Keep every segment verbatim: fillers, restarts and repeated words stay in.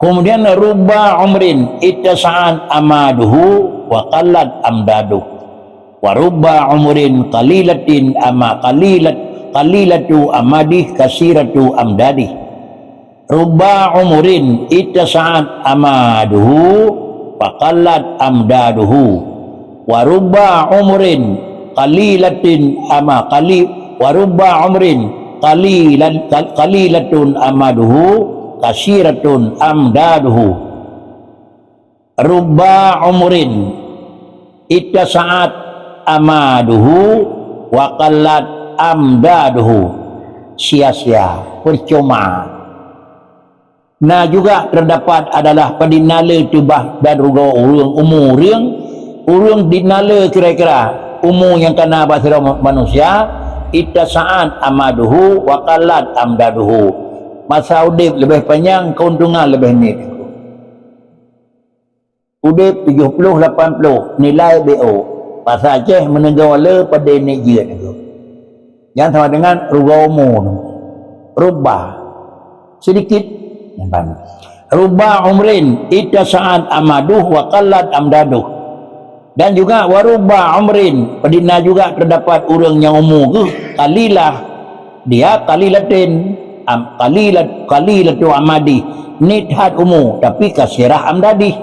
Kemudian, rubba umrin ittasa'at amaduhu wa qallat amdaduh. Wa rubba umrin qalilatin ama qalilat, qalilatu amadih kasiratu amdadih. Rubba umrin ittasa'at amaduhu wa qallat amdaduhu. Wa rubba umrin qalilatin ama qali-, wa rubba umrin qalilan-, qal-, qalilatun amaduhu kasiratun amdaduhu. Rubba umrin ittasa'at amaduhu wa qallat amdaduhu. Sia-sia, percuma. Na juga terdapat adalah padinale tubah dan rugoe ureuëng, umu ureuëng, ureuëng dinale kira-kira umu nyang kana bak sidroe manusia, ittasa'at amaduhu wa qallat amdaduhu. Masa udeb leubeh panyang, keuntungan leubeh niet. Udeb tujoh ploh lapan ploh, nilai B O. Bahasa Aceh meuneugoe le padé niet jeuet nyoe. Nyan sama dengan rugoe umu. Rubba. Sedikit. Rubba umrin ittasa'at amaduh wa qallat amdaduh. Dan juga wa rubba umrin, padina juga terdapat ureuëng nyang umu geuh qalilah, dia qalilatin, am-, qalilat-, qalilatu amadi, niet that umu, tapi kasirah amdadih.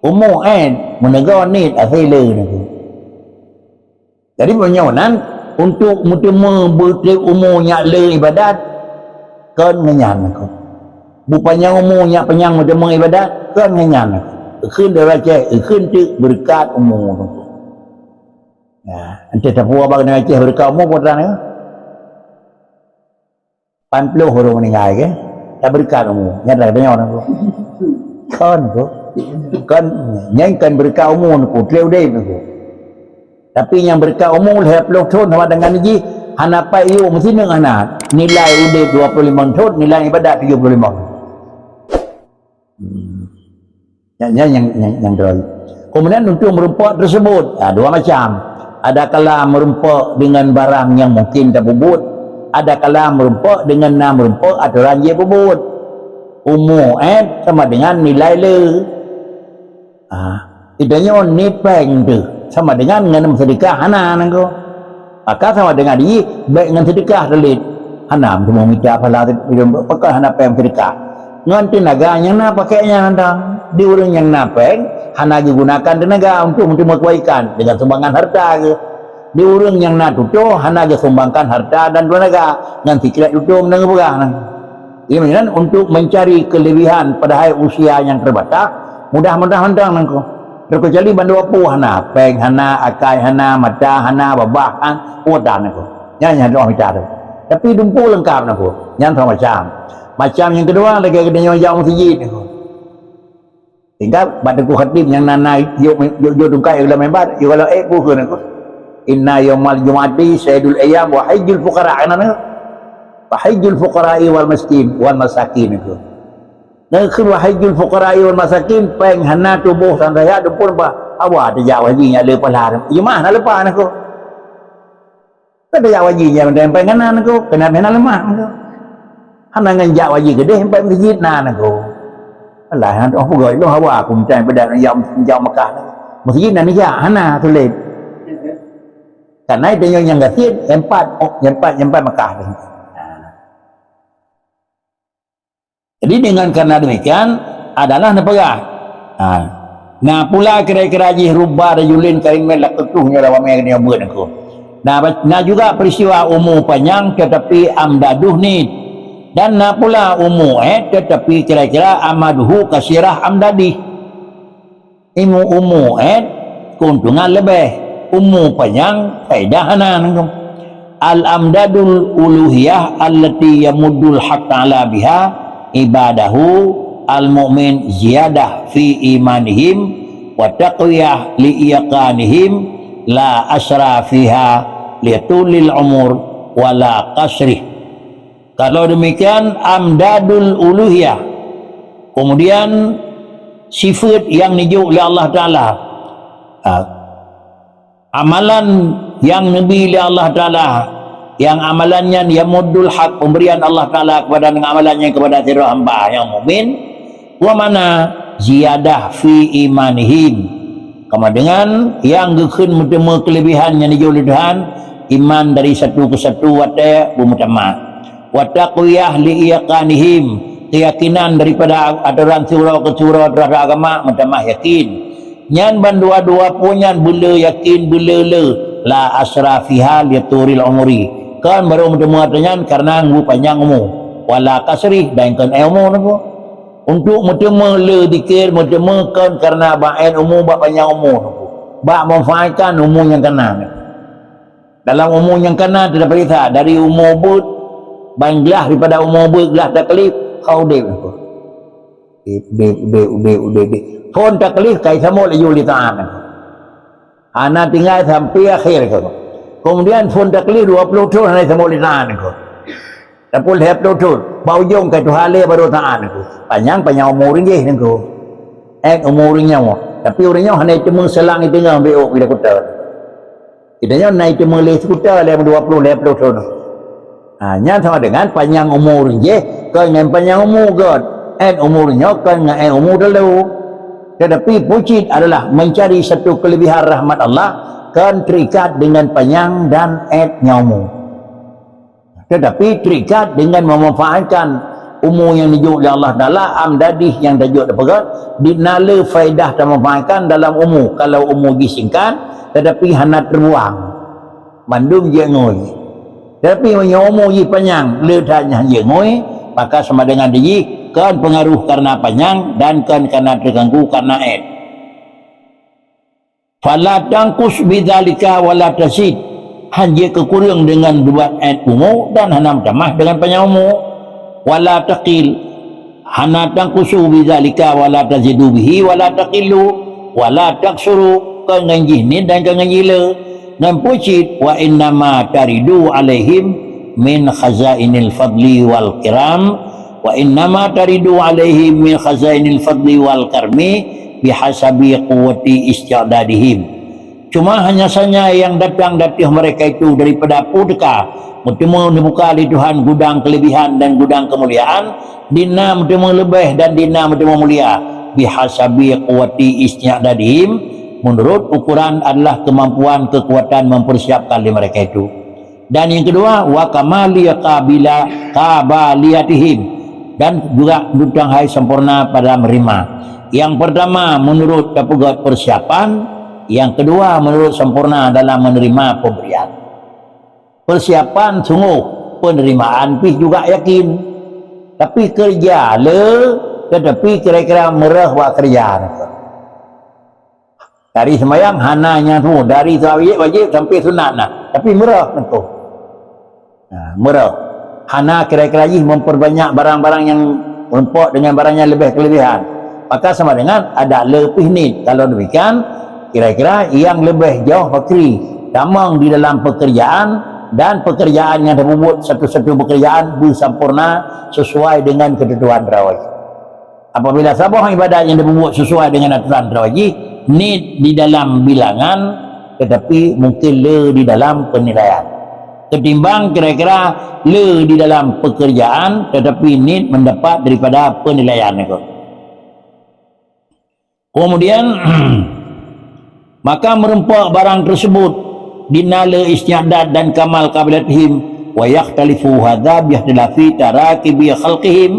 Umu ét, meuneugoe niet asai le nyoe. Jadi, meunyoe nan, untuk meuteumé beutreb umu nyak le ibadat, kon ngon nyan nangko. Beupanyang umu nyak panyang meuteumé ibadat, kon ngon nyan nangko. Eukheun dara cek, eukheun teuk beureukat umu nangko. Nah, entah tapue bak Aceh beureukat umu peue tan nangko. Lapan ploh ureuëng meuninggai, kan? Tabeureukat umu. Nyan dah deungoe nangko. Kon ko. Kon, nyan kon beureukat umu nangko, treb udeb nangko. Tapi nyang beureukat umu lhée ploh thon sama dengan jih, hana paih yue meusineuk hana. Nilai udeb dua puluh lima thon, nilai ibadat tujoh puluh lima. Hmm. Nyan, nyan nyang, nyang, nyang droe. Kemudian untuk meurumpok tersebut, ha, dua macam. Ada kala meurumpok dengan barang nyang mungkin tapeubuet, ada kala meurumpok dengan na meurumpok atoran jih peubuet. Umu ét sama dengan nilai le. Ha, geutanyoe niet péng teuh sama dengan ngon meuseudeukah hana nangko. Maka sama dengan jih bék ngon seudeukah teuh lé. Hana meuteumé mita pahala, pakon hana péng seudeukah. Ngon teunaga nyang na pakék nyan mantong. Di ureuëng nyang na péng, hana geugunakan teunaga untuk meuteumé keubaikan dengan sumbangan harta geuh. Di ureuëng nyang na tutoe, hana geusumbangkan harta dan teunaga ngon sikrék tutoe meunang geupeugah nyan. Jadi, meunan untuk mencari kelebihan padahai usia nyang terbatas, mudah-mudahan mantong nangko. Terkecuali bandua peue hana, péng hana, akai hana, mata hana, babah han, peue tan nangko. Nyan nyang doh mita tu. Tapi dumpeue leungkap nangko. Nyan sama macam. Macam nyang keudua, lagée geutanyoe jak meuseujid nangko. Sehingga bak teungku khatib nyang na, na jok, jok, jok tungkai lam mimbar, jok kalau eh bukan aku. Inna yaumal jum'ati sayyidul ayyam wa hajjul fuqara, kan nangko. Wa hajjul fuqara'i wal miskin, wal masakin nangko. Nangko wa hajjul fuqara'i wal masakin, péng hana tuboh sang saya dupun bah. Awak teuh jak haji nyang le pahala. Jemaah na leupah nangko. Kan tajak haji nyan mantong péng hana nangko, keunan hana leumah nangko. Hana ngon jak haji keudeh, sampai meuseujid na nangko. Alah, hana tu'oh peugah, ilôn hawa aku meutai beudak jak, jak Mekah nangko. Meuseujid na neujak, hana sulet. Karena itu nyang, nyang gasien, empat, oh, empat, empat Mekah tu. Jadi, dengan karena demikian, adalah neupeugah. Ha. Na pula kira-kira jih rubba rajulin karimin lak tutoh nyoe lam amé nyoe buet aku. Na, na juga peristiwa umu panyang tetapi amdaduh nit. Dan na pula umu ét tetapi kira-kira amaduhu kasirah amdadih. Ilmu umu ét, keuntungan leubeh. Umu panyang, faedah hana nangko. Al-amdadul uluhiyah allati yamuddul haqq ta'ala biha ibadahu al-mu'min ziyadah fi imanihim wa taqwiyah li yaqinihim la asra fiha li tulil umur wa la qasrih. Kalau demikian, amdadul uluhiyah. Kemudian, sifat yang dijok oleh Allah Ta'ala. Ha. Amalan yang neubi oleh Allah Ta'ala, yang amalan nyan yamuddul haq, pemberian Allah Ta'ala kepada, dengan amalan nyan kepada sidroe hamba nyang mukmin, Dua makna, ziyadah fi imanihim. Sama dengan nyang geukheun meuteumé keuleubehan nyang dijok lé Tuhan, iman dari satu ke satu watée beumeutamah. Wa taqwiyah li iqanihim, keuyakinan daripada atoran siuroe keu siuroe terhadap agama meutamah yakin. Nyan bandua-dua peue nyan beuleu yakin beuleu le, la asra fiha li turil umuri. Kon barô meuteumé atra nyan kareuna ngu panyang umu. Wala kasrih dan kon éh umu nunggu. Untuk meuteumé le dikir, meuteumé kon kareuna bak éh umu, bak panyang umu nunggu. Bak manfaatkan umu nyang kana. Dalam umu nyang kana teupeuriksa dari umu beuet, ban glah daripada umu beuet glah taklif, kha udeb nunggu. Udeb, udeb, udeb, udeb, udeb. Phon taklif kai samot laju litaat. Hana tinggai sampai akhir ko. Kemudian phon taklif dua puluh thon hana samot litaat ko. Tapun lhée ploh thon, bak ujong kai tuha lé barô taat ko. Panyang, panyang umu ureuëng jéh nyan ko. Éh umu ureuëng nyoe. Tapi ureuëng nyoe hana teumé seulang i teungoh bék ôk ida kuta. Ida nyoe na teumé lé seukuta lé dua puluh lhée ploh thon. Ha, nyan sama dengan panyang umu ureuëng jéh kon ngon panyang umu gét. Éh umu ureuëng nyoe kon ngon éh umu teulo. Tetapi pucit adalah mencari satu kelebihan rahmat Allah kon terikat dengan panyang dan éh nyoe umu. Tetapi terikat dengan memanfaatkan umu nyang dijok lé Allah Taala, am dadih nyang tajok tapeugét, di na le faedah tamanfaatkan dalam umu. Kalau umu jih singkat, tetapi hana terbuang. Mandum jeuet ngui. Tetapi meunyoe umu jih panyang, le that nyan jeuet ngui, maka sama dengan di jih kon pengaruh karena panyang dan kon karena terganggu karena éh. Fala tanqus bidzalika wala tazid. Hana jeuet keukureueng dengan buet éh umu dan hana meutamah dengan panyang umu. Wala taqil. Hana tanqusu bidzalika wala tazidu bihi wala taqillu. Wala taksuru. Kon ngon jih niet dan kon ngon jih le. Ngon pucit, wa innama taridu alaihim min khazainil fadli wal kiram. Wa innama taridu alaihim min khazainil fadli wal karmi bihasabi quwwati isti'dadihim. Cuma hanya saja yang datang di ateueh mereka itu daripada peue teuka, meuteumé neubuka lé Tuhan gudang kelebihan dan gudang kemuliaan, di na meuteumé leubeh dan di na meuteumé mulia, bihasabi quwwati isti'dadihim, menurut ukuran adalah kemampuan kekuatan mempersiapkan lé mereka itu. Dan yang kedua, wa kamali qabila-, qabaliyatihim, dan juga dutang hai sempurna pada menerima. Yang pertama menurut tapeugét persiapan, yang kedua menurut sempurna dalam menerima pemberian. Persiapan sungguh, penerimaan pih juga yakin. Tapi kerja le, tetapi kira-kira meurah bak kerja. Dari sembahyang hana nyang semua, dari wajib, wajib sampai sunat nah. Tapi meurah nangko. Nah, meurah. Hana kira-kira jih memperbanyak barang-barang yang meureumpok dengan barang yang lebih kelebihan. Maka sama dengan ada le pih niet. Kalau demikian, kira-kira yang lebih jauh fakri tamong di dalam pekerjaan dan pekerjaan yang dibubuet satu-satu pekerjaan bersempurna sesuai dengan ketentuan terawih. Apabila saboh ibadat nyang dibubuet sesuai dengan aturan droe jih, niet di dalam bilangan, tetapi mungkin le di dalam penilaian. Ketimbang kira-kira le di dalam pekerjaan, tetapi niet mendapat daripada penilaian itu. Kemudian, maka meureumpok barang tersebut di na le isti'dad dan kamal qabiliyatihim, wa yakhtalifu hadza bi ikhtilafi tarakibi khalqihim.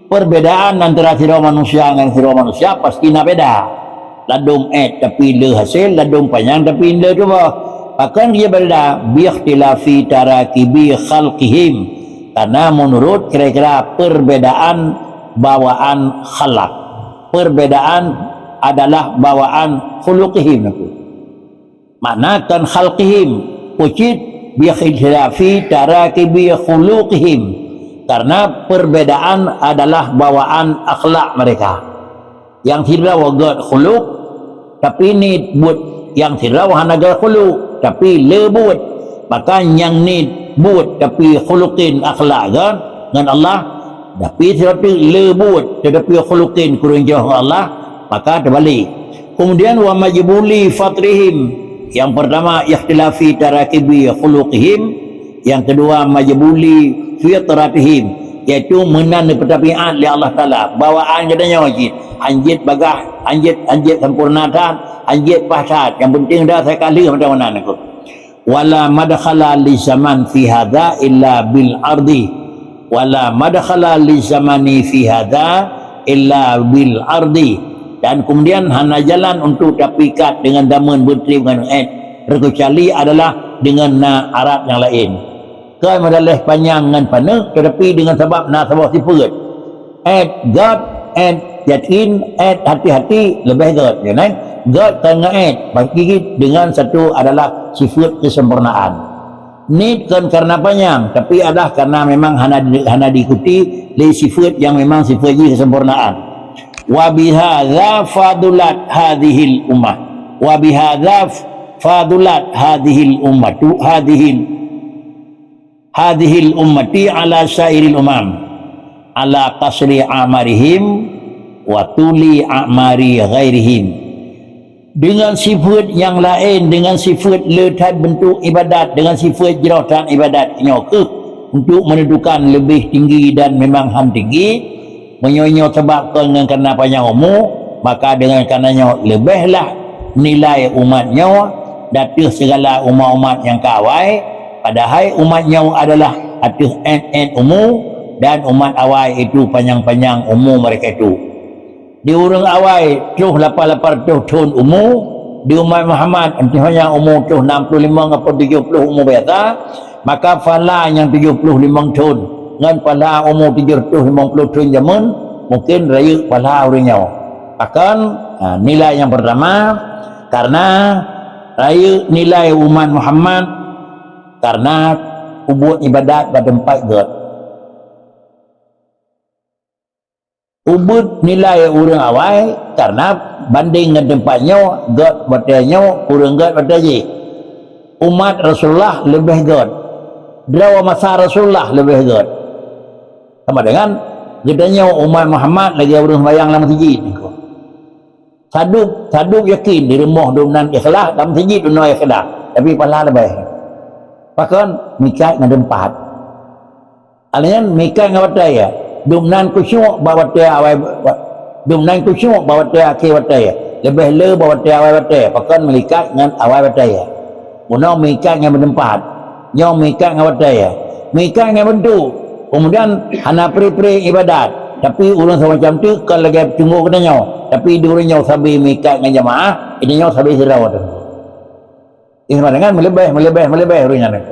Perbedaan antara sidroe manusia ngon sidroe manusia pasti na beda. Ladôm ék tapi le hasé, ladôm panyang tapi le tuboh. Pakon jih beda? Bi ikhtilafi tarakibi khalqihim. Karena menurut kira-kira perbedaan bawaan khalaq. Perbedaan adalah bawaan khuluqihim. Makna kan khalqihim, pucit bi khilafi tarakibi khuluqihim. Karena perbedaan adalah bawaan akhlak mereka. Yang sidroe gét khuluq, tapi niet buet. Yang sidroe hana gét khuluq, tapi le buet. Maka nyang niet buet tapi khuluqin akhlak gét ngon Allah, tapi sidroe teuk le buet tetapi khuluqin kureueng jroh ngon Allah, maka teubalik. Kemudian wa majbuli fatrihim. Yang pertama ikhtilafi tarakibi khuluqihim, yang kedua majbuli fitratihim. Yaitu meunan dipeutabiat lé Allah Taala. Bawaan geutanyoe cit, hanjeuet bagaih, hanjeuet, hanjeuet sempurna that, hanjeuet paih that. Nyang penting dah saya kalheuh mata meunan aku. Wala madkhala li zaman fi hadza illa bil ardi. Wala madkhala li zamani fi hadza illa bil ardi. Dan kemudian hana jalan untuk tapikat dengan zaman beutreb ngon ét, terkecuali adalah dengan na arat nyang laén. Kon meudaleh panyang ngon paneuk, tetapi dengan sabab na saboh sifeut. Ét gét, ét yakin, ét hati-hati, leubeh gét. Ya, kan? Gét kon ngon ét, bagi dengan satu adalah sifeut kesempurnaan. Niet kon karena panyang, tapi adalah karena memang hana di-, hana diikuti lé sifeut yang memang sifeut jih kesempurnaan. Wa bihadza fadulat hadhil ummah. Wa bihadza fadulat hadhil ummatu, hadhil hadhil ummati ala sairil umam, ala qasri a'marihim wa tuli a'mari ghairihim. Dengan sifeut nyang laén, dengan sifeut le that bentuk ibadat, dengan sifeut jroh that ibadat nyoe keuh untuk menentukan leubeh tinggi dan memang han tinggi. Meunyoe nyoe sabab kon ngon karena panyang umu, maka dengan karena nyoe leubeh lah nilai umat nyoe di ateueh segala umat-umat nyang ka awai, padahai umat nyoe adalah ateueh ét-ét umu, dan umat awai itu panyang-panyang umu mereka itu. Di ureuëng awai troh lapan lapan ratus thon umu, di umat Muhammad entah nyang umu troh enam puluh lima atau tujuh puluh umu biasa, maka pahala nyang tujuh puluh lima thon ngon pahala umu tujuh ratus lima puluh thon jameun mungkin rayeuk pahala ureuëng nyoe. Bahkan, ha, nilai nyang pertama, karena rayeuk nilai umat Muhammad karena peubuet ibadat bak teumpat gét. Ubit nilai ureuëng awai karena banding ngon teumpat nyoe, gét watée nyoe, kureueng gét watée jih. Umat Rasulullah leubeh gét. Droe masa Rasulullah leubeh gét. Sama dengan geutanyoe umat Muhammad lagée ureuëng sembahyang lam masjid niko. Sadub, sadub yakin di rumoh dum nan ikhlas, lam masjid dum nan ikhlas, tapi pahala leubeh. Pakon? Mikat ngon teumpat. Aleunan mikat ngon watée, dum nan khusyuk bak watée awai, dum nan khusyuk bak watée akhé watée, leubeh le bak watée awai watée, pakon meuikat ngon awai watée. Bunoe meuikat ngon meuteumpat, nyoe meuikat ngon watée, meuikat ngon bentuk. Kemudian hana pri-pri ibadat, tapi ureuëng semacam tu kon lagée teungoh geutanyoe, tapi di ureuëng nyoe sabe meuikat ngon jamaah, di nyoe sabe sidroe teungku. Ih, sama dengan meuleubeh, meuleubeh, meuleubeh ureuëng nyan.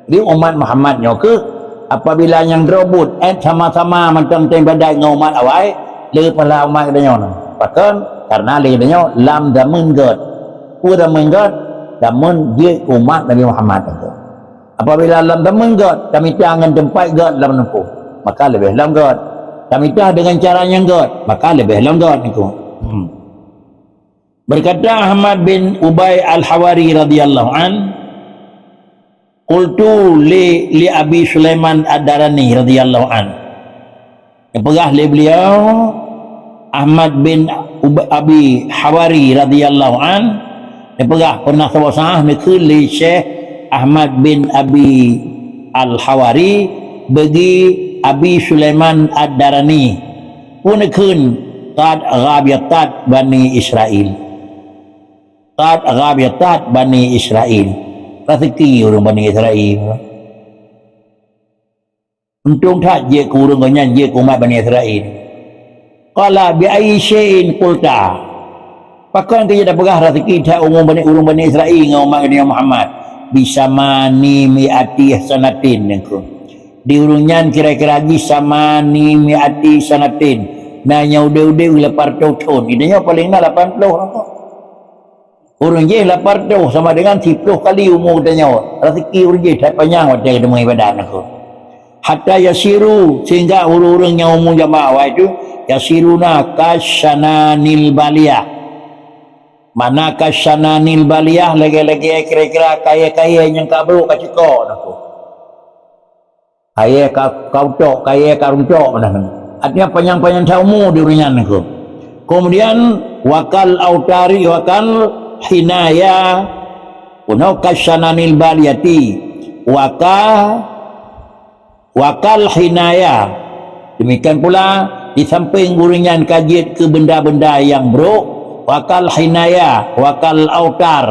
Jadi umat Muhammad nyoe keuh apabila nyang droe buet, eh, sama-sama mantong teuibadat ngon umat awai, le pahala umat geutanyoe nyoe. Pakon? Karena lé geutanyoe lam zameun gét. Peue zameun gét? Zameun jeuet keu umat Nabi Muhammad nyoe keuh. Apabila lam zameun gét, tamita ngon teumpat gét lam neupôh, maka leubeh lom gét. Tamita dengan cara nyang gét, maka leubeh lom gét nyoe keuh. Hmm. Berkata Ahmad bin Ubay Al-Hawari radhiyallahu an, qultu li, li Abi Sulaiman Ad-Darani radhiyallahu an. Geupeugah lé beliau, Ahmad bin Ub-, Abi Hawari radhiyallahu an, geupeugah pernah saboh saah neukheun lé Syekh Ahmad bin Abi Al-Hawari bagi Abi Sulaiman Ad-Darani. Peue neukheun, qad ghabitat Bani Israil. Qad ghabitat Bani Israil. Raseuki ureuëng Bani Israil. Untông that jeuet keu ureuëng gobnyan, jeuet keu umat Bani Israil. Qala bi ayyi syai'in qulta. Pakon keu jeuet tapeugah raseuki that umu Bani, ureuëng Bani Israil ngon umat Nabi Muhammad? Bi samani mi'ati sanatin nyoe keuh. Di ureuëng nyan kira-kira jih samani mi'ati sanatin. Na nyang udeb-udeb lapan ratus thon. Di nyoe paleng na lapan ploh lah kok. Ureuëng jih lapan ratus sama dengan siploh kali umu geutanyoe. Raseuki ureuëng jih that panyang watée geuteumé ibadat nyoe keuh. Hatta yasiru, sehingga ureuëng-ureuëng nyang umu jameun awai tu, yasiruna kasyananil baliyah. Mana kasyananil baliyah, lagée-lagée kira-kira kayée-kayée nyang ka brok ka ceuko nyoe keuh. Kayée ka, ka utok, kayée ka runtok, nah. Artinya panyang-panyang that umu di ureuëng nyan nyoe keuh. Kemudian, wakal autari, wakal hinaya, unoe kasyananil baliyati, waka, wakal hinaya, Demikian pula, di samping ureuëng nyan ka jeuet keu benda-benda nyang brok, wakal hinaya, wakal autar,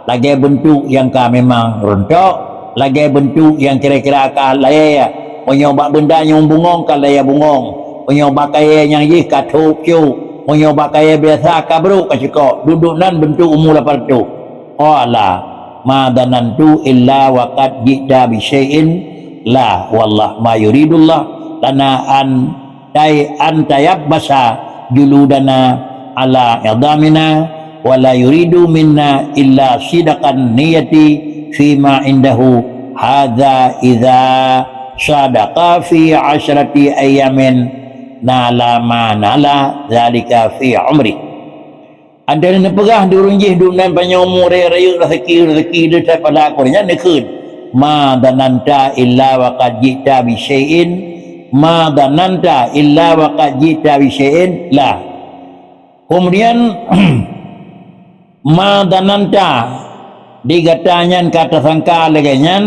lagée beuntuk nyang ka memang rontok, lagée beuntuk nyang kira-kira ka layée, meunyoe bak benda nyang bungöng ka layée bungöng, meunyoe bak kayée nyang jih ka thôk-cok, meunyoe bak kayée biasa ka brok ka cukok, dudoe nan beuntuk umu lapan reutôh. Qala, "Ma dhanantu illa wa qad ji'ta bi syai'in." La, wallah, ma yuridullah lana an tay-, an tayabbasa juludana ala idhamina, wa la yuridu minna illa sidqan niyati fima indahu. Hadza idza sadaqa fi asyrati ayyamin nala ma nala dzalika fi umri. Andai neupeugah di ureuëng jih, "Dum nan panyöt umu rayeuk-rayeuk, raseuki-raseuki leutat pada aku," nyan neukheun, "Ma dhananta illa wa qad ji'ta bi syai'in, ma dhananta illa wa qad ji'ta bi syai'in," la. Kemudian, "Ma dhananta," di gata nyan ka tasangka lagée nyan,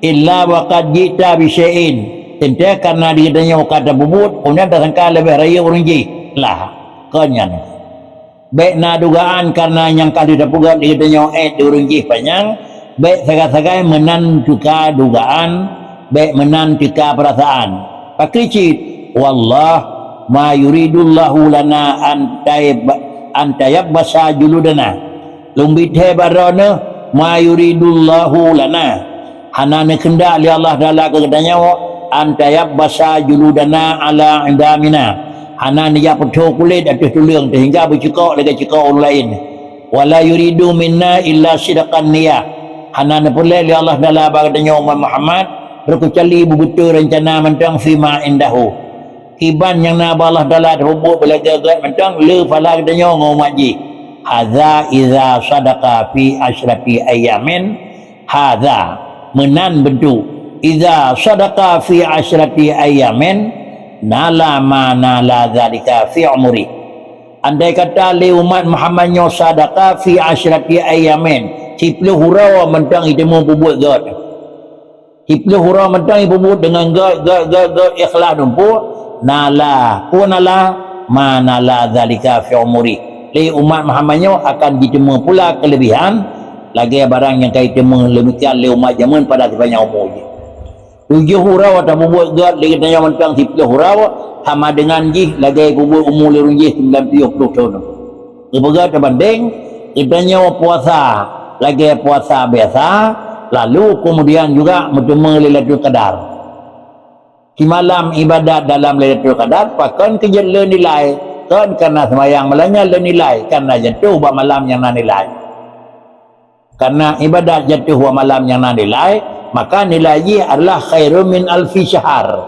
"illa wa qad ji'ta bi syai'in," teuntée karena di geutanyoe ka tapeubuet, kemudian tasangka leubeh rayeuk ureuëng jih, la, kon nyan. Bék na dugaan karena nyang ka lheueh tapeugét di geutanyoe ék di ureuëng jih panyang, bék sagai-sagai meunan teuka dugaan, bék meunan teuka peurasaan. Pakri cit, "Wallah, ma yuridullahu lana an tayab-, an tayabbasa juludana." Lôn bithée bak droeneueh, "Ma yuridullahu lana." Hana neukeundak lé Allah Taala keu geutanyoe, "An tayabbasa juludana ala idhamina." Hana neujak peuthô kulét ateueh tuleueng seuhingga beucukok lagée cukok ureuëng laén. "Wa la yuridu minna illa sidqan niyah." Hana neupeureulée lé Allah Taala bak geutanyoe umat Muhammad, beukeucuali beubeutôi reuncana mantong fima indahu. Kiban nyang na bak Allah Taala tapeubuet beulagée gét mantong le pahala geutanyoe ngon umat jih. Hadza idza sadaqa fi asyrati ayyamin. Hadza, meunan beuntuk. Idza sadaqa fi asyrati ayyamin, nala ma nala dzalika fi umri. Andai kata lé umat Muhammad nyoe sadaqa fi asyrati ayyamin, siploh uroe mantong jiteumé peubuet gét. Siploh uroe mantong jipeubuet deungon gét, gét, gét, gét, ikhlas dumpeue, nala, peue nala, ma nala dzalika fi umri. Lé umat Muhammad nyoe akan jiteumé pula keuleubihan lagée barang nyang ka jiteumé leumikian lé umat jameun pada sipanyang umu jih. Tujoh uroe tapeubuet gét lé geutanyoe mantong siploh uroe, sama deungon jih lagée peubuet umu lé ureuëng jih sembilan puluh ploh thon. Geupeugah teubandeng, geutanyoe puasa lagée puasa biasa, lalu keumudian juga meuteumé Lailatul Qadar. Simalam iébadat dalam Lailatul Qadar, pakon keu jeuet le nilai, kon karena seumayang malam nyan le nilai, karena jatuh bak malam nyang na nilai. Karena iébadat jatuh bak malam nyang na nilai, maka nilai jih adalah khairun min alfi syahr.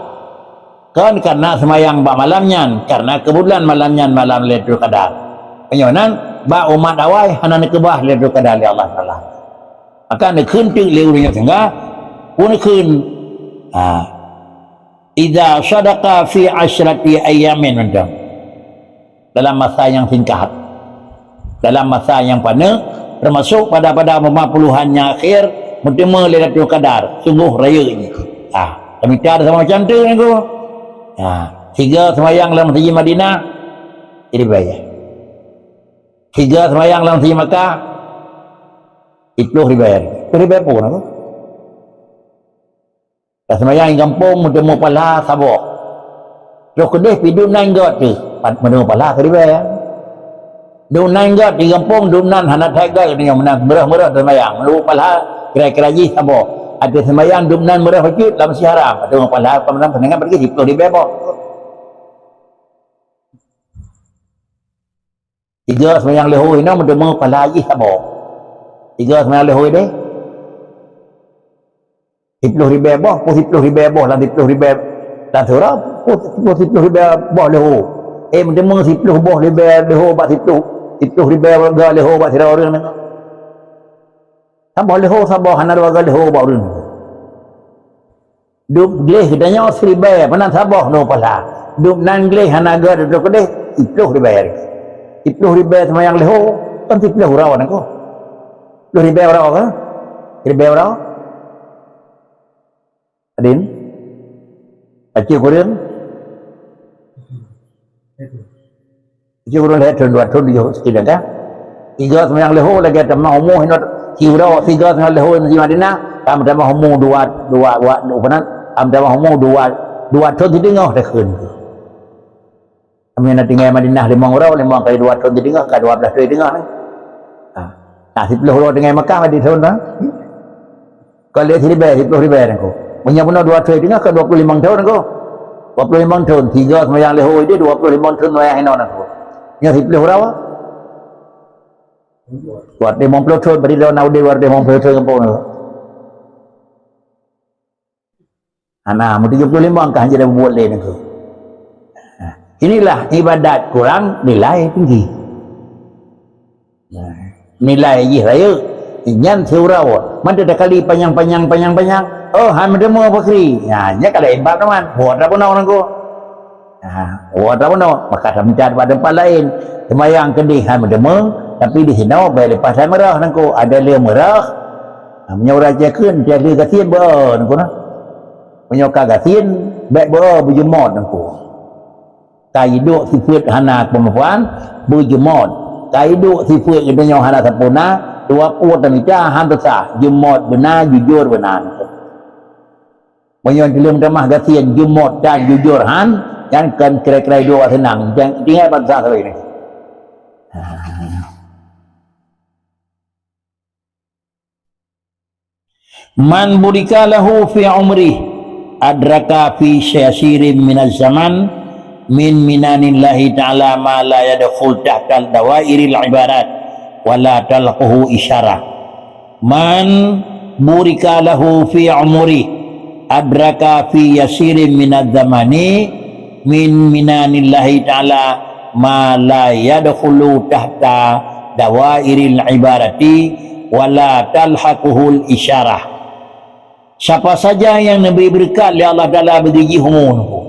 Kon karena seumayang bak malam nyan, karena keubeutulan malam nyan malam Lailatul Qadar. Meunyoe nan, bak umat awai hana neukeubah Lailatul Qadar lé Allah Taala. Maka neukheun teuk lé ureuëng nyang singgah, peue neukheun? Ha. Idza sadaqa fi asyrati ayyamin mantong. Dalam masa nyang singkat. Dalam masa nyang paneuk, teumasok pada-pada lima puluhan nyang akhir, meuteumé Lailatul Qadar, sunggoh rayeuk jih. Ah, tamita sama macam tu, Teungku. Ah, tiga seumayang lam Masjid Madinah, jadi bayar. Tiga seumayang lam Masjid Makkah, siploh ribèe. Siploh ribèe pun apa? Dah seumayang di gampông, meuteumé pahala saboh. Troh keudeh pih dum nan gét teuh, pat meuteumé pahala keuribèe. Dum nan gét di gampông, dum nan hana that gét, nyoe meunan meurah-meurah teuseumayang, meuteumé pahala kira-kira jih saboh. Ateueh seumayang dum nan meurah bacut lam Masjid Haram, meuteumé pahala peunang-peunang bagi siploh ribèe boh. Tiga seumayang leuhô inoe meuteumé pahala jih saboh. Tiga seumayang leuhô deh. Siploh ribèe boh, peue siploh ribèe boh lam siploh ribèe lam sira, peue, peue siploh ribèe boh leuhô. Eh, meuteumé siploh boh ribèe leuhô bak siploh, siploh ribèe gét leuhô bak sidroe ureueng nyoe. Saboh leuhô saboh, hana dua gét leuhô bak ureueng. Dum gleh geutanyoe siribèe, meunan saboh leuhô pahala. Dum nan gleh hana gét, dum keudeh, siploh ribèe. Siploh ribèe seumayang leuhô, kan siploh uroe nangko. Siploh ribèe uroe kan? Ribèe uroe? Adin? Baca Quran? Tujoh ploh lhèe thôn, dua thôn tujoh sekilan kan. Tiga seumayang leuhô lagèe tamah umu hinoe siuroe, tiga seumayang leuhô di Madinah, ka meutamah umu dua, dua, dua, dua, apa nan? Ka meutamah umu dua, dua thôn sideungoh takheun. Kami na tinggai Madinah limong uroe, limong kali dua thôn sideungoh, ka dua blaih thôn sideungoh ni. Ha. Nah, siploh uroe tinggai Makkah di thôn tu. Ka lhèe siribèe, siploh ribèe nangko. Meunyoe bunoe dua thôn sideungoh ka dua ploh limong thôn nangko. Dua ploh limong thôn, tiga seumayang leuhô idéh, dua ploh limong thôn seumayang hinoe nangko. Nyoe siploh uroe. Dua ratus limong ploh thôn, bari lôn na udép dua ratus limong ploh thôn gampông nangko. Hana, meutujoh ploh limong ka hanjeuet buet lé nangko. Nah, inilah ibadat kurang nilai tinggi. Nah, nilai jih rayeuk. Nyan siuroe. Mantong takali panyang-panyang, panyang-panyang. Oh, han meuteumé fakri. Nah, nyan ka laén bab teuma. Buet dah bunoe nangko. Nah, buet dah bunoe. Maka tameucat bak teumpat laén. Seumayang keudéh han meuteumé, tapi di sinoe bèk leupah that meurah nangko. Ada lé meurah. Nah, meunyoe ureueng Aceh kheun, tiep lé gasien beu nangko na. Meunyoe ka gasien, bèk beu beujumôt nangko. Ka iduek sifeuet hana keumampuan, beujumôt. Ka iduek sifeuet geutanyoe hana sampoereuna, dua ploh tamita han sah, jumôt beuna, jujur beuna. Meunyoe dileueng tamah gasien, jumôt dan jujur han, nyan kon kira-kira iduek seunang. Jangan tinggai bansa sabe ni. Man burika lahu fi umrih adraka fi yasirin minaz zaman min minanillahi ta'ala ma la yadkhul tahta dawairil ibadat wa la talhaquhu isyarah. Man burika lahu fi umrih adraka fi yasirin minaz zamani min minanillahi ta'ala ma la yadkhulu tahta dawairil ibarati wa la talhaquhul isyarah. Sapa saja nyang neubri beureukat lé Allah Taala bagi jih umu nangko.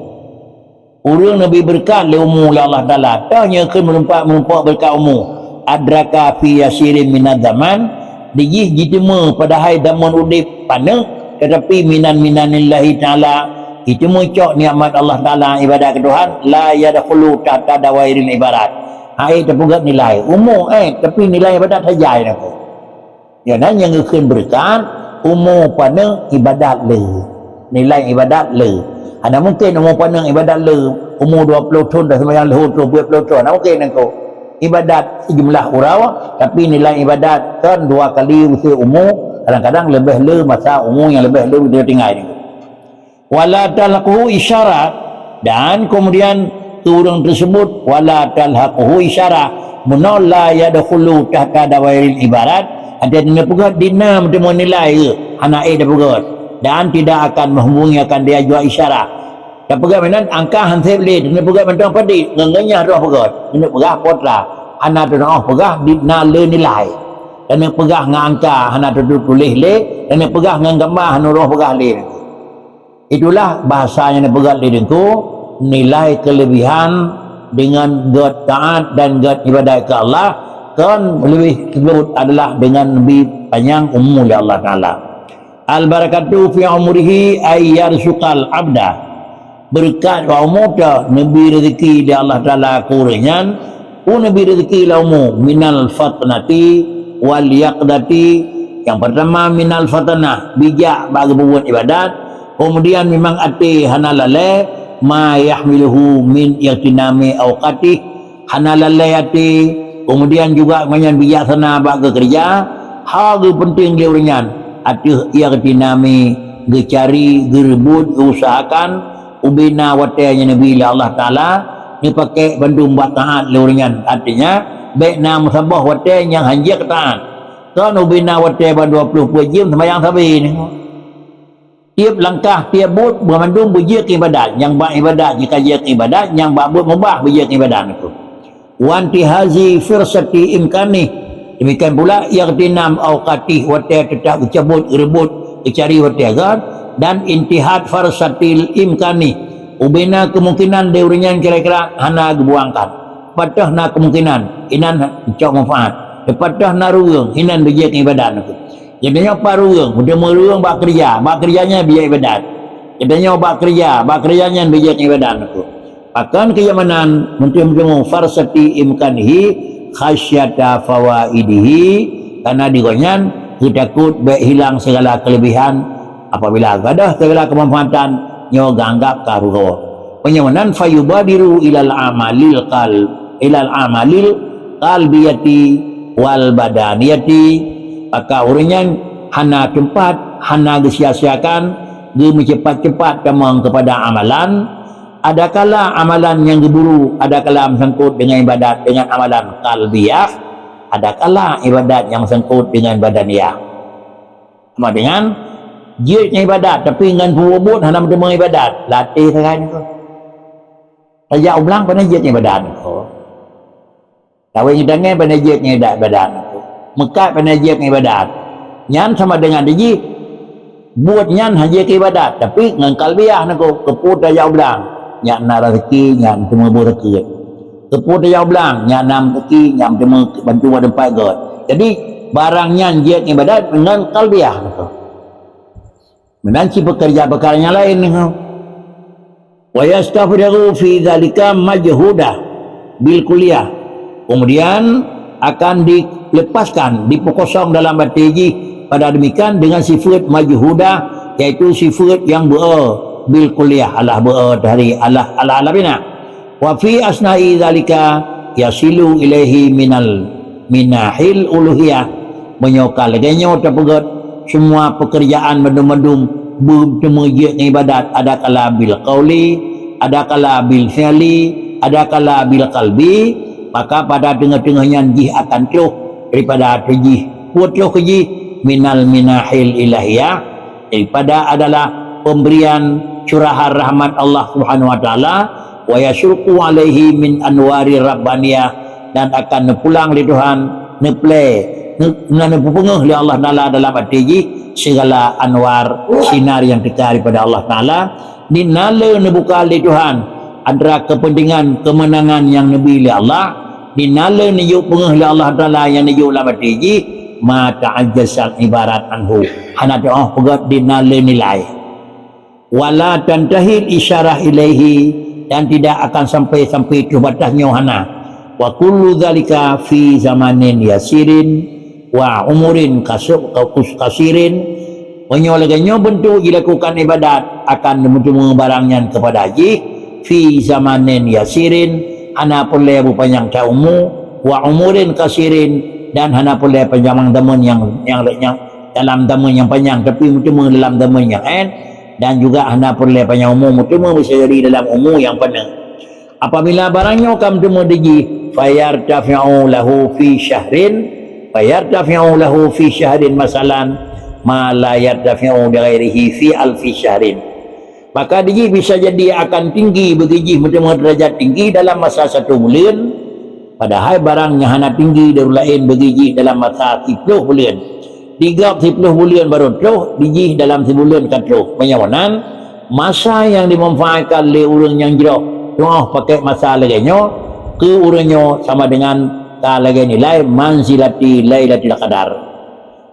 Ureueng neubri beureukat lé umu lé Allah Taala, toh nyoe kheun meureumpok-meureumpok beureukat umu. Adraka fi yasirin minaz zaman, di jih jiteumé padahai dameun udép paneuk, tetapi minan-minanillahi ta'ala, jiteumé cok nikmat Allah Taala ibadat keu Tuhan, la yadkhulu tahta dawairil ibarat. Hai teupeugah nilai umu, eh, tapi nilai ibadat saja nangko. Nyan nyang geukheun beureukat, umu paneuk ibadat le. Nilai ibadat le. Hana mungken umu paneuk ibadat le. Umu dua ploh thon dah seumayang leuhô, dua ploh thon. Hana mungken nangko. Ibadat sejumlah uroe, tapi nilai ibadat kan dua kali usie umu, kadang-kadang leubeh le masa umu nyang leubeh le tinggai nangko. Wala talhaquhu isyarah, dan kemudian keu ureueng teusebut wala talhaquhu isyarah, meunoe la yadkhulu tahta dawairil ibarat, ada neupeugah di na meuteumé nilai geuh, hana ék teupeugah, dan tidak akan menghubungi akan dia jua isyarah. Tapeugah meunan angka han seb lé, neupeugah mantong padit, ngon geunyah roh peugah, neupeugah potra, hana teunoh peugah di na le nilai. Dan neupeugah ngon angka hana teutuléh lé, dan neupeugah ngon gamba hana roh peugah lé. Itulah bahasa nyang neupeugah lé Teungku, nilai keulebihan deungon gét taát dan gét ibadat keu Allah, kon leubeh teubeuet adalah deungon neubi panyang umu lé Allah Taala. Al-barakatu fi umrihi ay yarzuqal abda. Beureukat bak umu teuh neubi rezeki lé Allah Taala keu ureueng nyan, peue neubi rezeki lé umu, minal fatanati wal yaqdati. Nyang peurtama minal fatanah, bijak bak geupeubuet ibadat, keumudian mimang até hana lalée, ma yahmiluhu min ightinami awqatih, hana lalée até, keumudian juga ngon nyan bijaksana bak geukeureuja, hal geupeunténg lé ureueng nyan ateueh ightinami, geucari, geureubot, geuuseuhakan, ubena watée nyang neubi lé Allah Taala, neupaké bandum bak taát lé ureueng nyan. Artinya, bék na meusaboh watée nyang hanjeuet taát. Kon ubena watée ban dua ploh peuet jeuem seumayang sabe nyoe. Tieb langkah, tieb buet, banmandum beujeuet keu ibadat. Nyang bak ibadat jih ka jeuet keu ibadat, nyang bak buet mubah beujeuet keu ibadat nangko. Wantihazi firsati imkanih. Demikian pula ightinam awqatih, watée teutap geucabot, geureubot, geucari watée gét, dan intihad farsatil imkanih. Ubena kemungkinan di ureueng nyan kira-kira hana geubuangkan. Patah na kemungkinan, inan cok manfaat. Patah na ruweueng, inan beujeuet keu ibadat nangko. Geutanyoe pat ruweueng, meuteumé ruweueng bak keureuja, bak keureuja nyan beujeuet ibadat. Geutanyoe bak keureuja, bak keureuja nyan beujeuet ibadat nangko. Pakon keuyamanan, meuteumé farsati imkanihi khasyata fawaidihi, karena di gobnyan geutakot bék hilang segala kelebihan apabila gadôh segala kemanfaatan nyoe geuanggap ka rugoe. Meunyoe meunan fayubadiru ilal amalil qal-, ilal amalil qalbiyati wal badaniyati, maka ureuëng nyan hana teumpat, hana geusia-siakan, geumeucepat-cepat tamong kepada amalan, adakala amalan nyang geuburu, adakala meusangkot dengan ibadat dengan amalan qalbiyah, adakala ibadat nyang meusangkot dengan badaniyah. Sama dengan jeuet ngon ibadat, tapi ngon peubuet hana meuteumé ibadat, lateh sagai niko. Tajak u blang pane jeuet ngon ibadat niko. Lawét ngon tangai pane jeuet ngon ibadat niko. Meukat pane jeuet ngon ibadat. Nyan sama dengan dijih. Buet nyan hana jeuet keu ibadat, tapi ngon kalbiah niko, keupeue tajak u blang. Nyak na raseuki, nyak teumé boh rakeuet. Keupeue tajak u blang, nyak na raseuki, nyak teumé bantu bak teumpat gét. Jadi, barang nyan jeuet ngon ibadat ngon kalbiah niko. Meunan cit peukeurja peukara nyang laén niko. Wa yastafrighu fi dzalika majhuda bil kulliyah. Kemudian akan dilepaskan, dipukosong dalam até jih pada demikian dengan sifat majhuda, yaitu sifat yang beu-e bil kulliyah, Allah beu-e dari Allah, Allah, Allah bina. Wa fi asna'i dzalika yasilu ilaihi minal minahil uluhiyah. Meunyoe ka lagée nyoe tapeugét, semua pekerjaan bandum-bandum beuteumé jeuet ngon ibadat, adakala bil qauli, adakala bil fi'li, adakala bil qalbi, maka pada teungoh-teungoh nyan jih akan troh daripada ateueh jih. Peue troh keu jih? Minal minahil ilahiyah, daripada adalah pemberian curahan rahmat Allah Subhanahu wa Taala, wa yasyruqu alaihi min anwari rabbaniyah, dan akan neupulang lé Tuhan, neuplé, ne-, na neupeupeungeuh lé Allah Taala dalam até jih segala anwar, sinar yang teuka daripada Allah Taala, di na le neubuka lé Tuhan antara kepentingan kemenangan yang neubi lé Allah, di na le neujok peungeuh lé Allah Taala yang neujok lam até jih, ma ta'ajjazat ibarat anhu. Hana teuoh peugét di na le nilai. Wala tantahil isyarah ilaihi, dan tidak akan sampai-sampai troh batas nyoe hana. Wa kullu dzalika fi zamanin yasirin wa umurin kasu-, kakus-, kasirin. Meunyoe lagée nyoe beuntuk jilakukan ibadat, akan meuteumé barang nyan keupada jih, fi zamanin yasirin, hana peureulée beupanyang that umu, wa umurin kasirin, dan hana peureulée panyang zaman nyang, nyang, nyang dalam zaman nyang panyang, tapi meuteumé dalam zaman nyang en, dan juga hana peureulée panyang umu, meuteumé bisa jadi dalam umu nyang paneuk. Apabila barang nyoe ka meuteumé dijih, fayartafi'u lahu fi syahrin, fayartafi'u lahu fi syahrin masalan, ma la yartafi'u li ghairihi fi alfi syahrin. Maka dijih bisa jadi akan tinggi bagi jih meuteumé derajat tinggi dalam masa satu buleuen, padahai barang nyang hana tinggi dari ureuëng laén bagi jih dalam masa siploh buleuen. Di gob siploh buleuen barô troh, dijih dalam sibuleuen ka troh. Meunyoe meunan, masa nyang dimanfaatkan lé ureuëng nyang jroh tu'oh pakék masa lagée nyoe, keu ureuëng nyoe sama dengan ka lagée nilai manzilati Lailatul Qadar.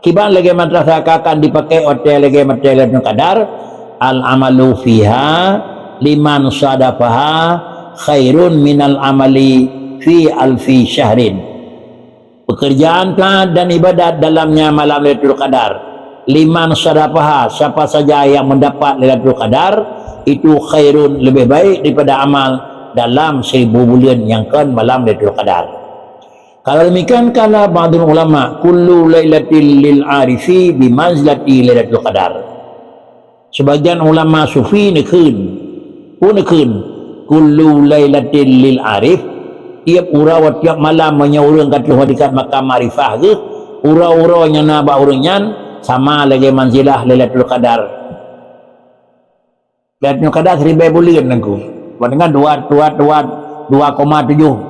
Kiban lagée madrasah ka akan dipakék watée lagée watée Lailatul Qadar, al-amalu fiha liman sadafaha khairun minal amali fi alfi syahrin. Pekerjaan taat dan ibadat dalamnya malam Lailatul Qadar. Liman sadafaha, siapa saja yang mendapat Lailatul Qadar, itu khairun, lebih baik daripada amal dalam seribu bulan yang kon malam Lailatul Qadar. Kalau demikian, kala ba'dul ulama, kullu lailatil lil arifi bimanzilati Lailatul Qadar. Sebagian ulama sufi neukheun, pun neukheun, kullu lailatil lil arif, tiep uroe, tiep malam meunyoe ureuëng ka troh dikat makam makrifah geuh, uroe-uroe nyang na bak ureuëng nyan sama lagée manzilah Lailatul Qadar. Lailatul Qadar siribée buleuen nangku. Bandingkan dua, dua, dua, dua koma tujoh.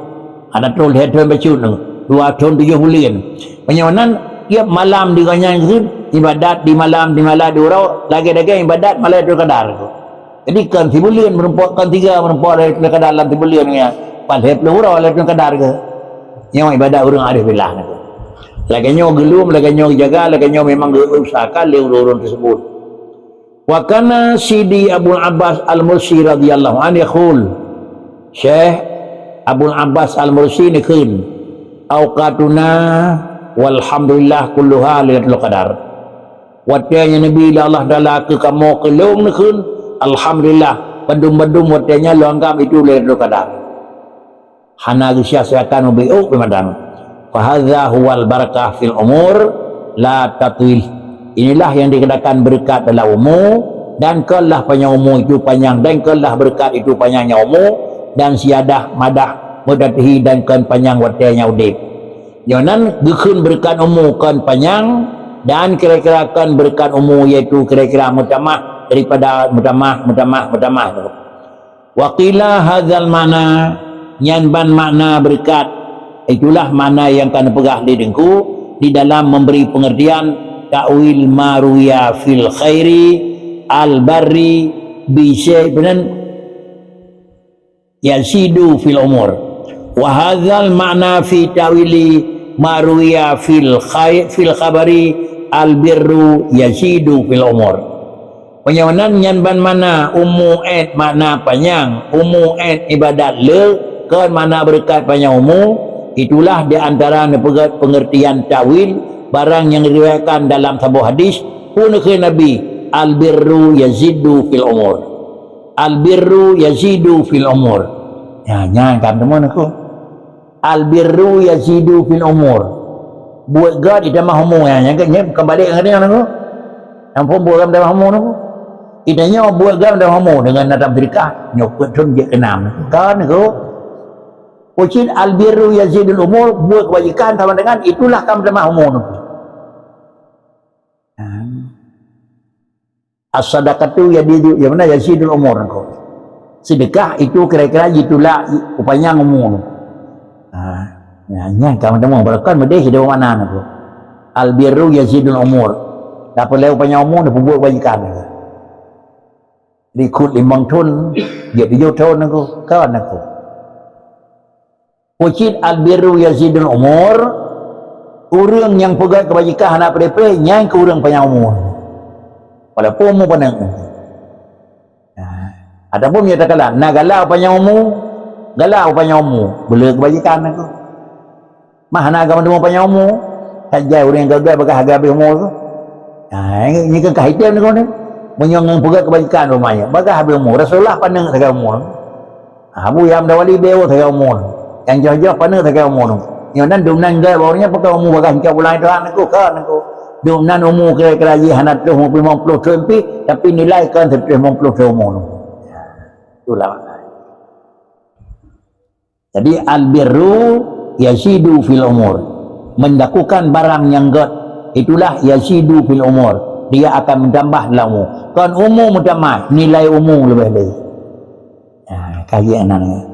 Hana troh lhée thon bacut nangku. Dua thon tujoh buleuen. Meunyoe nan, tiep malam di gobnyan keuh, ibadat di malam, di malam, di uroe, lagée-lagée ibadat malam Lailatul Qadar. Jadi, kon sibuleuen meureumpok, kon tiga meureumpok Lailatul Qadar lam sibuleuen nyan. Paih lhée ploh uroe Lailatul Qadar keuh. Nyoe ibadat ureuëng arif billah nangku. Lagée nyoe geulom, lagée nyoe geujaga, lagée nyoe memang geuusahakan lé ureuëng-ureuëng tersebut. Wa kana Sidi Abul Abbas Al-Mursi radhiyallahu anhu yaqul, Syekh Abul Abbas Al-Mursi neukheun, "Auqatuna walhamdulillah kulluha Lailatul Qadar." Watée nyang neubi lé Allah Taala keu kamoe keu lôn neukheun, alhamdulillah, bandum-bandum watée nyan lôn anggab itu Lailatul Qadar. Hana geusia-siakan ubé ôk beumadang. Fahadza huwal barakah fil umur la tatwil. Inilah yang dikatakan berkat dalam umu, dan keulah panyang umu itu panyang, dan keulah berkat itu panyangnya umu, dan siyadah madah meudatihi dan kon panyang watée nyang udeb. Nyoe nan geukheun berkat umu kon panyang, dan kira-kira kon berkat umu yaitu kira-kira meutamah daripada meutamah, meutamah, meutamah. Wa qila hadzal ma'na, nyan ban makna beureukat. Itulah makna nyang ka neupeugah lé Teungku di dalam memberi pengertian takwil ma ruwiya fil khairi al barri bi syai' yazidu fil umur. Wa hadzal ma'na fi ta'wili ma ruwiya fil khai-, fil khabari al birru yazidu fil umur. Meunyoe nan nyan ban makna umu ét makna panyang, umu ét ibadat le, kon makna beureukat panyang umu, itulah di antara neupeugét pengertian takwil barang nyang diriwayatkan dalam saboh hadis, peue neukheun Nabi, "Al birru yazidu fil umur." Al birru yazidu fil umur. Ya, nyan ka meuteumé neukheun. Al birru yazidu fil umur. Buet gét itamah umu, ya, nyan kan, nyan keumbali ngon nyan neukheun. Ampôn buet gét itamah umu neukheun. Itanyoe buet gét itamah umu deungon na tam seudeukah, nyoe peuet thon jeuet keu nam neukheun. Kan neukheun. Ucit al birru yazidul umur, buet keubajikan sama dengan itulah ka meutamah umu neukheun. Ha. As-sadaqatu yazidu, ya mana, yazidul umur neukheun. Seudeukah itu kira-kira jitulak upanyang umu neukheun. Ha. Nyan, nyan ka meuteumé, barokon meudeh sidroe makna neukheun. Al birru yazidul umur. Dapeulee upanyang umu neupeubuet keubajikan neukheun. Likot limong thon, jeuet tujoh thon neukheun. Kon neukheun. Ucit al birru yazidul umur, ureuëng nyang peugét keubajikan hana peureupreh, nyan keuh ureuëng panyang umu. Walaupun umu paneuk. Nah, ataupun meunyoe takalon, na galak panyang umu, galak panyang umu, beule keubajikan neukheun. Mah hana agam teumé panyang umu, saja ureuëng nyang gét bagah habéh umu tu. Nah, nyoe kan ka hitam neukheun ni. Meunyoe ngon peugét keubajikan umpamanya, bagah habéh umu, Rasulullah paneuk sagai umu. Abu Yam Dawali bewo sagai umu. Nyang joh-joh paneuk sagai umu. Nyoe nan dum nan gét baru nyan pakai umu bagah hitam bulan itu aneukku, kan neukheun. Dum nan umu kira-kira jih hana tujoh limong puluh thon pih, tapi nilai kan tujoh limong puluh thon umu. Itulah makna. Jadi al birru yazidu fil umur. Melakukan barang nyang gét, itulah yazidu fil umur. Dia akan menambah dalam umu. Kon umu meutamah, nilai umu leubeh lé. Ha, ka jeuet nan.